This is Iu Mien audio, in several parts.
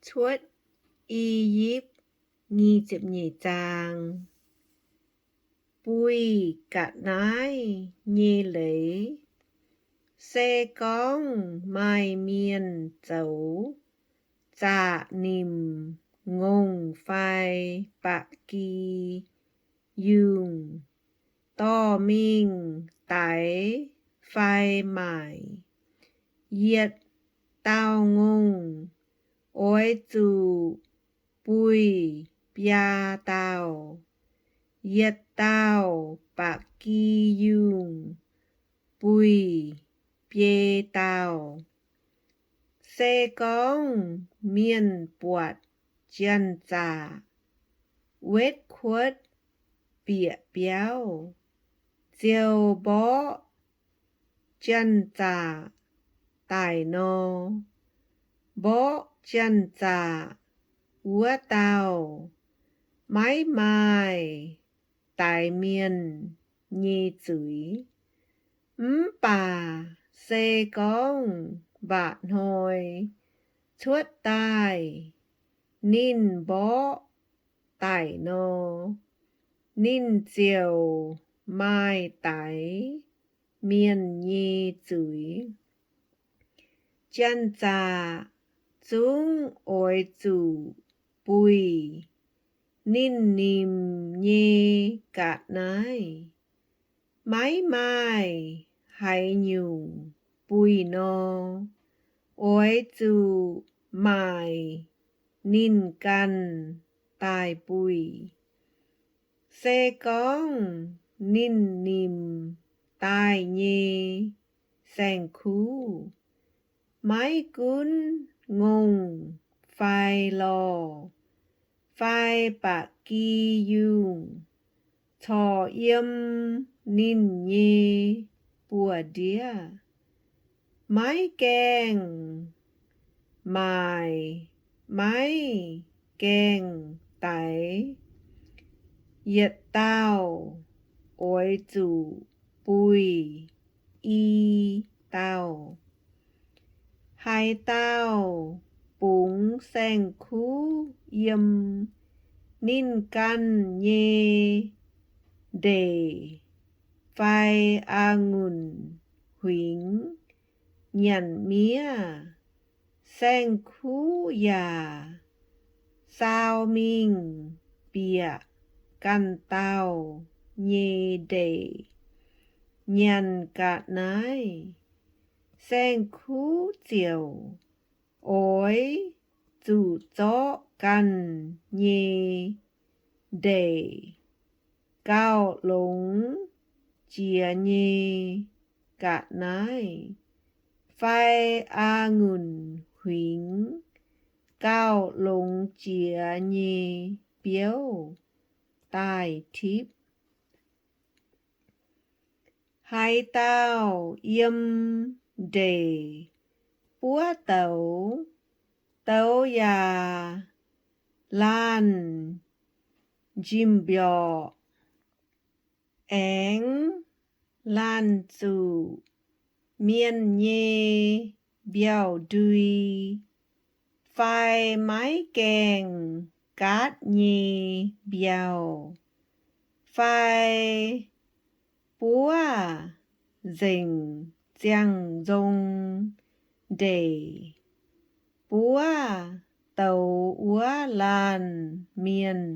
Cuotv I^yipv nyic ziepc nyeic zaang. Buih ga'naaiv nyei leiz. Se gorngv maaih mienh zoux zaqc nimc ngongh fai ba'gi yungh, dorh mingh daix fai maaic, yietc dauh ngongh oix zuqc buih biaa dauh, yietc dauh ba'gi yungh buih biei dauh. Se gorngv mienh buatc janx-zaqc wetv kuotv bieqc biauv, ziouc mborqv janx-zaqc daic nor, mborqv janx-zaqc wuov dauh maiv maaih daix mienh nyei zuiz. Mv baac se gorngv mba'hnoi cuotv daaih ninh mborqv daic nor, ninh ziouc maaih daix mienh nyei zuiz. Janx-zaqc zungv oix zuqc buih ninh nimc nyei ga'naaiv. Maiv maaih haaix nyungc buih nor, oix zuqc maaic ninh ganh daaih buih. Se gorngv ninh nimc daaih nyei saeng-kuv maiv gunv ngongh fai lorh fai ba'gi yungh corc yiem ninh nyei buoz-ndiev, maiv gaengh maaic maiv gaengh daix, yietc dauh oix zuqc buih i dauh. Haaix dauh bungx saeng-kuv yiem ninh ganh nyei ndeic fai a'ngunc huingx nyanc miev, saeng-kuv yaac saau mingh bieqc ganh dauh nyei ndeic nyanc ga'naaiv, saeng-kuv ziouc oix zuqc zorqv ganh nyei ndeic gauh longx jiex nyei ga'naaiv fai a'ngunc huingx gauh longx jiex nyei biouv daaih tipv. Haaix dauh yiem ndeic buov douz, douz yaac laanh njimv-mbiorqc, aengx laanh zuqc mienh nyei mbiauh ndui, fai maiv gaengh gaatv nyei mbiauh, fai buov nzengc ziangh nzong ndeic, buov douz wuov laanh mienh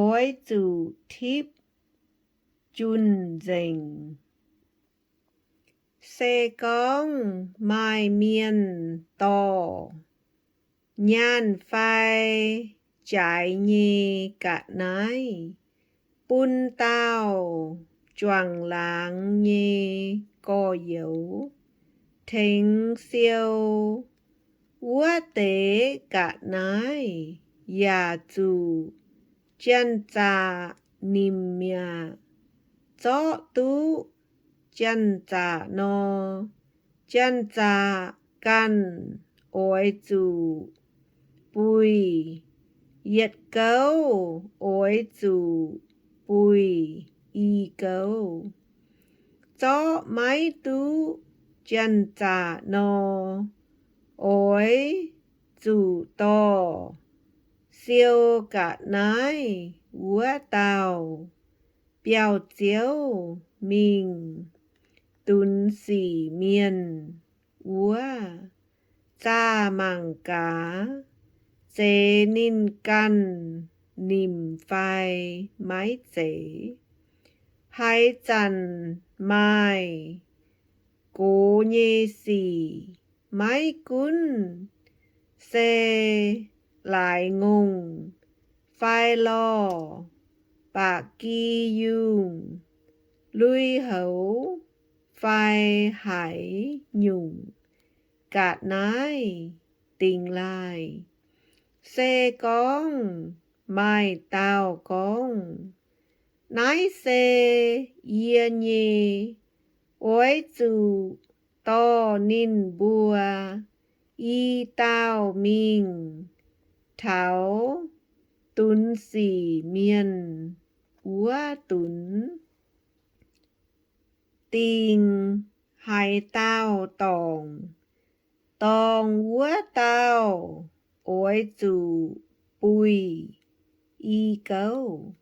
oix zuqc tipv junh nzengc. Se gorngv maaih mienh dorh nyaanh fai jaaix nyei ga'naaiv bun dauh juangc laangz nyei gorx-youz tengx siou, wuov deix ga'naaiv yaac zuqc janx-zaqc nimc mi'aqv. Zorqv duqv janx-zaqc nor, janx-zaqc ganh oix zuqc buih, yietc gouv oix zuqc buih i gouv. Zorqv maiv duqv janx-zaqc nor, oix zuqc dorh siou ga'naaiv wuov dauh biauv-ziouv mingh dunx sic mienh wuov, zaah mangc gaax zeiz ninh ganh nimc fai maiv zeiz. Haaix zanc maaih gox nyei sic, maiv gunv se laaix ngongh fai lorh, ba'gi yungh, lui-houx fai haaix nyungc ga'naaiv dingx laaih, se gorngv maaih dauh gorngv, Naaiv se yie nyei, oix zuqc dorh ninh mbuo i dauh mingh taux dunx sic mienh wuov dunx dingh. Haaix dauh dorngc, dorngc wuov dauh oix zuqc buih i gouv.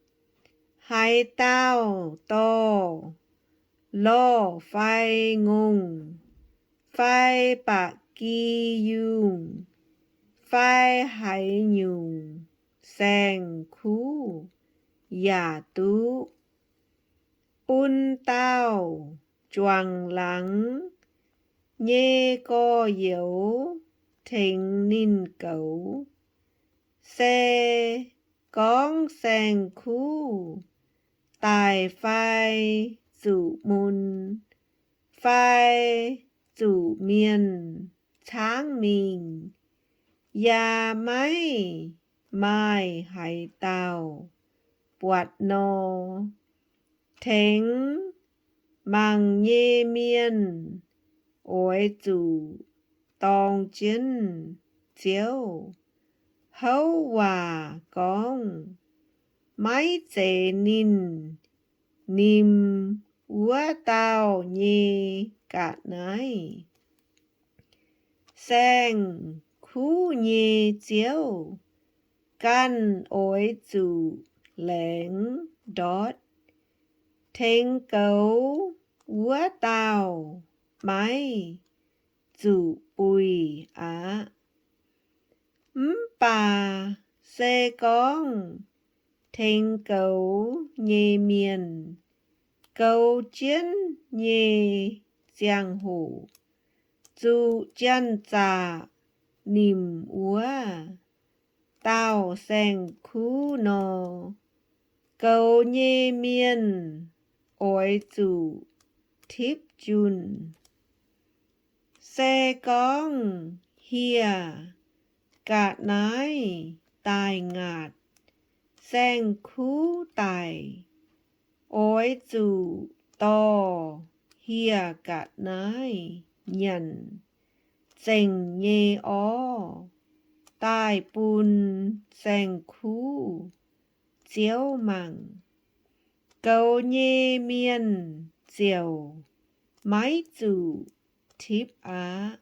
Haaix dauh dorh lorh fai ngongh fai ba'gi yungh fai haaix nyungc saeng-kuv yaac duqv, bun dauh juangc laangz nyei gorx-youz tengx ninh goux. Se gorngv saeng-kuv daic fai zuqc mun fai zuqc mienh caangv mingh, yaac maiv maaih haaix dauh buatc nor, tengx mangc nyei mienh oix zuqc dorng jienv Ziouv. Houv waac gorngv, maiv zeiz ninh nimc wuov dauh nyei ga'naaiv. Saeng-kuv nyei Ziouv ganh oix zuqc laengz ndortv. Tengx goux wuov dauh maiv zuqc buih aqv. Mv baac se gorngv tengx goux nyei mienh goux jienv nyei ziangh hoc zuqc janx-zaqc nimc wuov dauh saeng-kuv nor, goux nyei mienh oix zuqc tipv junh. Se gorngv hieh ga'naaiv daaih ngaatc saeng-kuv daic, oix zuqc dorh hieh ga'naaiv nyanc zengc nyei orv daaih bun saeng-kuv ziouv mangc. Goux nyei mienh ziouc maiv zuqc tipv aqv.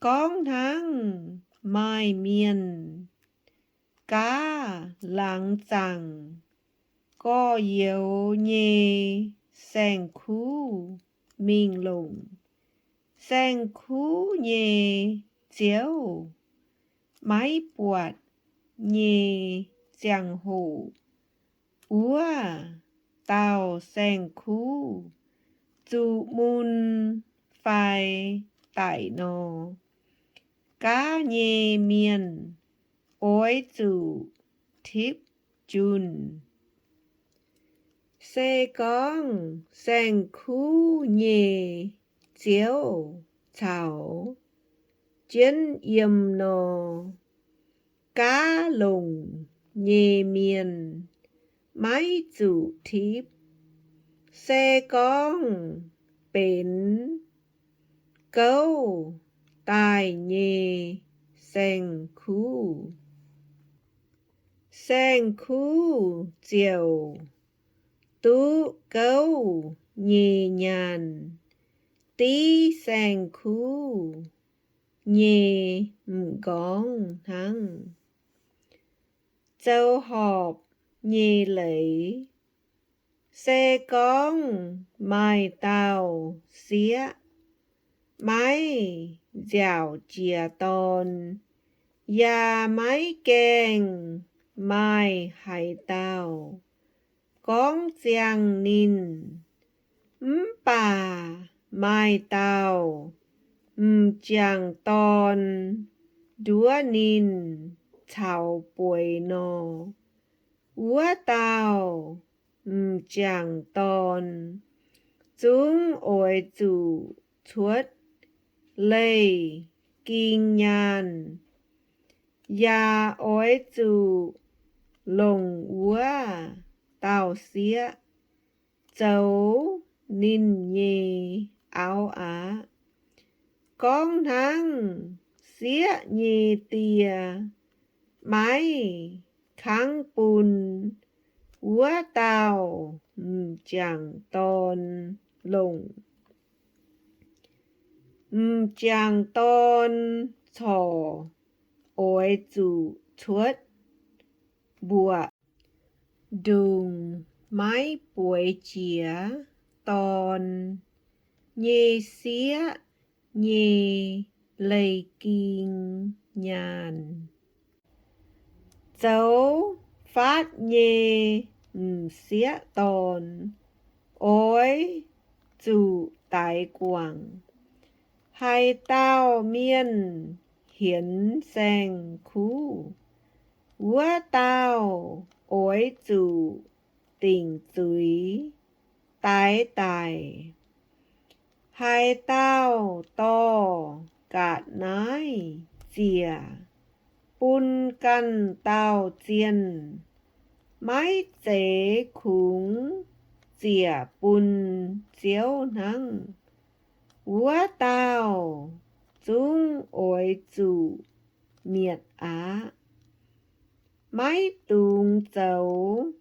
Gorngv hnangv maaih mienh gaav laangz zaangc gorx-youz nyei saeng-kuv mingh longc, saeng-kuv nyei ziouv maiv buatc nyei ziangh hoc, wuov dauh saeng-kuv zuqc mun fai daic nor, gaav nyei mienh oix zuqc tipv junh. Se gorngv saeng-kuv nyei ziouv caux jienv yiem nor, gaav longc nyei mienh maiv zuqc tipv. Se gorngv benx gouv daaih nyei saeng-kuv, saeng-kuv ziouc duqv gouv nyei nyaanh div saeng-kuv. nyei m'nqorngv hnangv. Zoux horpc nyei leiz, se gorngv maaih dauh sieqv maiv nziaauc jiex dorn, yaac maiv gaengh maaih haaix dauh gorngv ziangh ninh, mv baac maaih dauh m'jangc dorn nduov ninh caux bueix nor, wuov dauh m'jangc dorn zungv oix zuqc cuotv leih ging nyaanh, yaac oix zuqc longc wuov dauh sieqv zoux ninh nyei auv aqv. Gorngv hnangv sieqv nyei die maiv kangv bun wuov dauh m'jangc dorn longc, m'jangc dorn corc oix zuqc cuotv mbuoqc ndongc maiv bueix jiex dorn nyei sieqv nyei leih ging nyaanh. Zoux faatv nyei m'sieqv dorn oix zuqc daix guangc. Haaix dauh mienh hienx saeng-kuv, wuov dauh oix zuqc dingc zuiz daix daic. Haaix dauh dorh ga'naaiv ziec bun ganh dauh zienh, maiv zeiz kungx ziec bun Ziouv hnangv, wuov dauh zungv oix zuqc mietc aqv. Maiv dungx zoux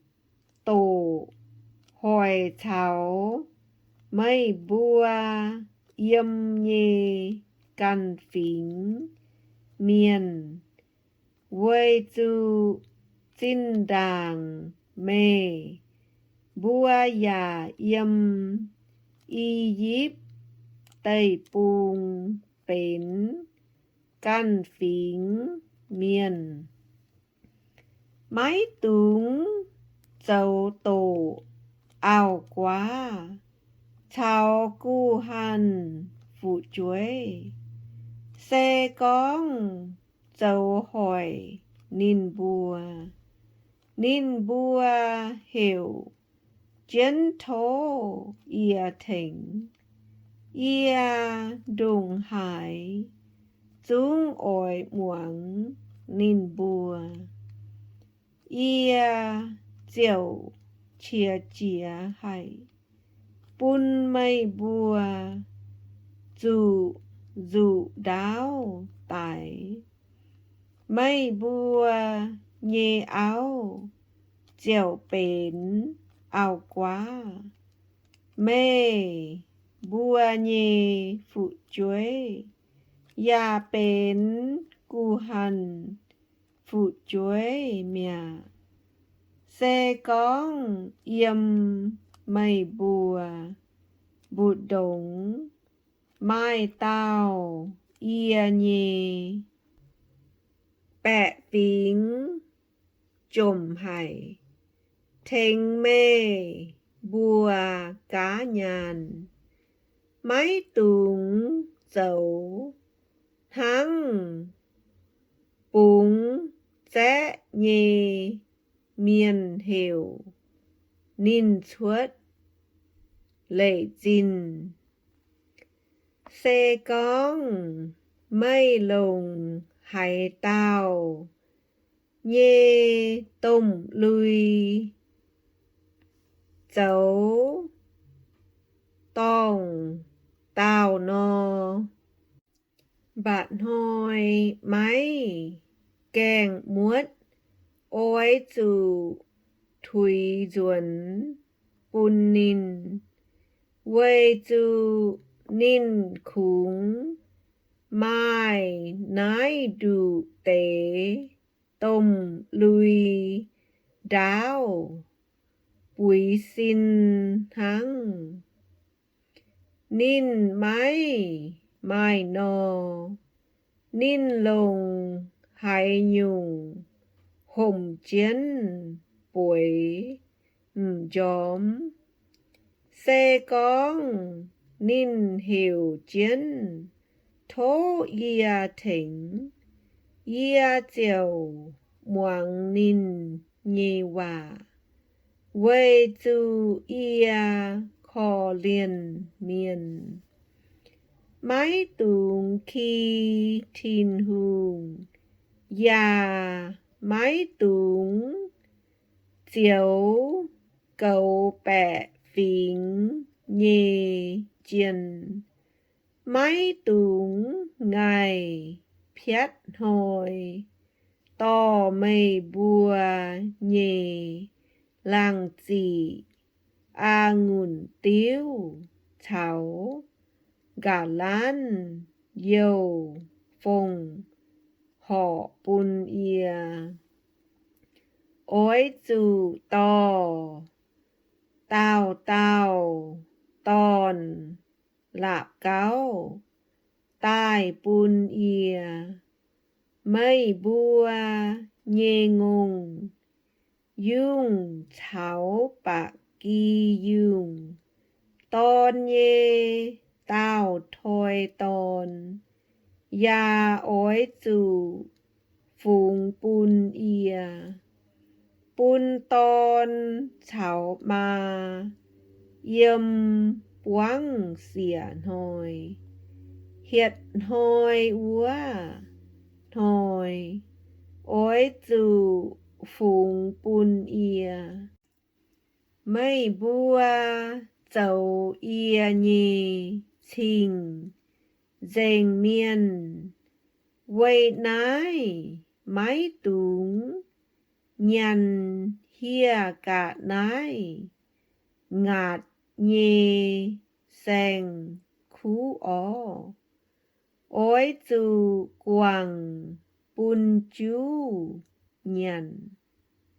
doqc hoic caux meih mbuo yiem nyei ganh fingx mienh, weic zuqc zinh ndaangc meih mbuo yaac yiem I^yipv Deic-Bung benx ganh fingx mienh. Maiv dungx zoux doqc auv-guaav caux guh hanh fu'jueiv, se gorngv zoux hoic ninh mbuo, ninh mbuo heuc jienv tov yie tengx. Yie ndongc haaix zungv oix muangx ninh mbuo. Yie ziouc qiex jiez haic bun meih mbuo zuqc nzuqc ndaauv daix. Meih mbuo nyei auv ziouc benx auv-guaav. Meih mbuo nyei fu'jueiv yaac benx guh hanh fu'jueiv mi'aqv. Se gorngv yiem meih mbuo mbu'ndongx maaih dauh yie nyei baeqc fingx jomc haic tengx meih mbuo gaav nyaanh, maiv dungx zoux hnangv bungx zaeqv nyei mienh heuc ninh cuotv leic zinh. Se gorngv meih longc haaix dauh nyei domh lui zoux dorngh dauh nor, mba'hnoi maiv gaengh muotv oix zuqc tuix nzuonx bun ninh, weic zuqc ninh kungx Maaih naaiv nduqc deix domh lui ndaauv buix sin hnangv. Ninh maiv maaih nor, ninh longc haaix nyungc homc jienv bueix m'njormh? Se gorngv ninh heuc jienv, Tov yie tengx, yie ziouc muangx ninh nyei waac, weic zuqc yie korv-lienh mienh. Maiv dungx ki Tin-Hungh, yaac maiv dungx zioux goux baeqc fingx nyei jien. Maiv dungx ngaih piatv hnoi dorh meih mbuo nyei laangh ziqc, a'ngunc diuv, caux nqa'lanv youh fongc horc bun yie. Oix zuqc dorh dauh dauh dorn-lapc gauv daaih bun yie. Meih mbuo nyei ngongh yungh caux ba'gi yungh dorn nyei dauh toi dorn yaac oix zuqc fungx bun yie. Bun dorn caux maa yiem buangv siec hnoi, hietc hnoi wuov hnoi oix zuqc fungx bun yie. Meih mbuo zoux yie nyei cing-nzengc mienh. Weic naaiv maiv dungx nyanc hieh ga'naaiv ngaatc nyei saeng-kuv orv. Oix zuqc guangc bun juv nyanc.